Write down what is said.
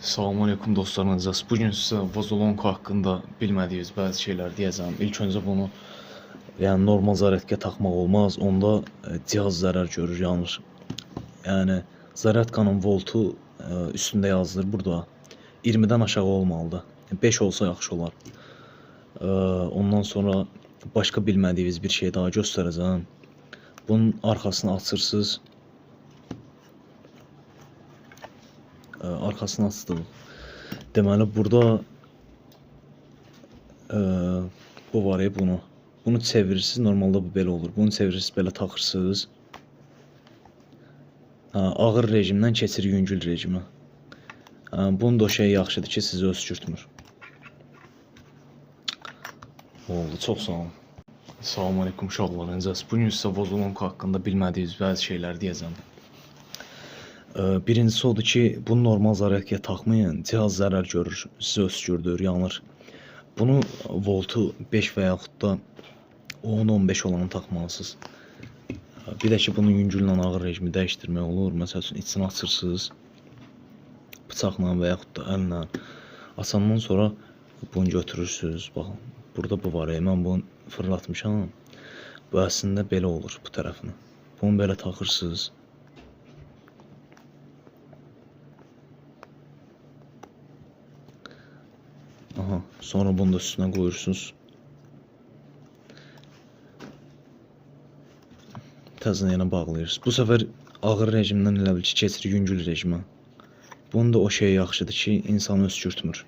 Salam aleyküm dostlar, necəsiniz? Bugün sizə Vozolonka haqqında bilmədiyiniz bəzi şeylər deyəcəm. İlk öncə bunu yəni normal zaryadkaya taxmaq olmaz. Onda cihaz zərər görür, yanır. Yəni zaryadkanın voltu üstündə yazılır burada. 20-dən aşağı olmalıdır. 5 olsa yaxşı olar. Ondan sonra başqa bilmədiyiniz bir şey daha göstərəcəm. Bunun arxasını açırsınız. Arxasını açdıq. Deməli burada e, bu var ya bunu. Bunu çevirirsiniz. Normalda bu belə olur. Bunu çevirirsiniz, belə taxırsınız. Ha, ağır rejimdən keçir yüngül rejimə. Ha, bunun da o şeyi yaxşıdır ki, sizi öskürtmür. Oldu. Çox sağ olun. Salam aleyküm uşaqlar, necəsiniz? Bugün sizə Vozolonka haqqında bilmədiyiniz bəzi şeylər deyəcəm. Birincisi odur ki, bunu normal zaryadkaya taxmayın. Cihaz zərər görür, sizi öskürdür, yanır. Bunu voltu 5 və yaxud da 10-15 olanı taxmalısınız. Bir də ki, bunu yüngüllə ağır rejimi dəyişdirmək olur. Məsəl üçün, içini açırsınız bıçaqla və yaxud da əllə. Açandan sonra bunu götürürsünüz. Baxın, burada bu var. Mən bunu fırlatmışam. Bu əslində belə olur bu tərəfini. Bunu belə taxırsınız. Aha, sonra bunu da üstünə qoyursunuz. Təzədən yenə bağlayırsınız. Bu səfər ağır rejimdən elə bil ki, keçir yüngül rejimə. Bunun da o şeyi yaxşıdır ki, insanı öskürtmür.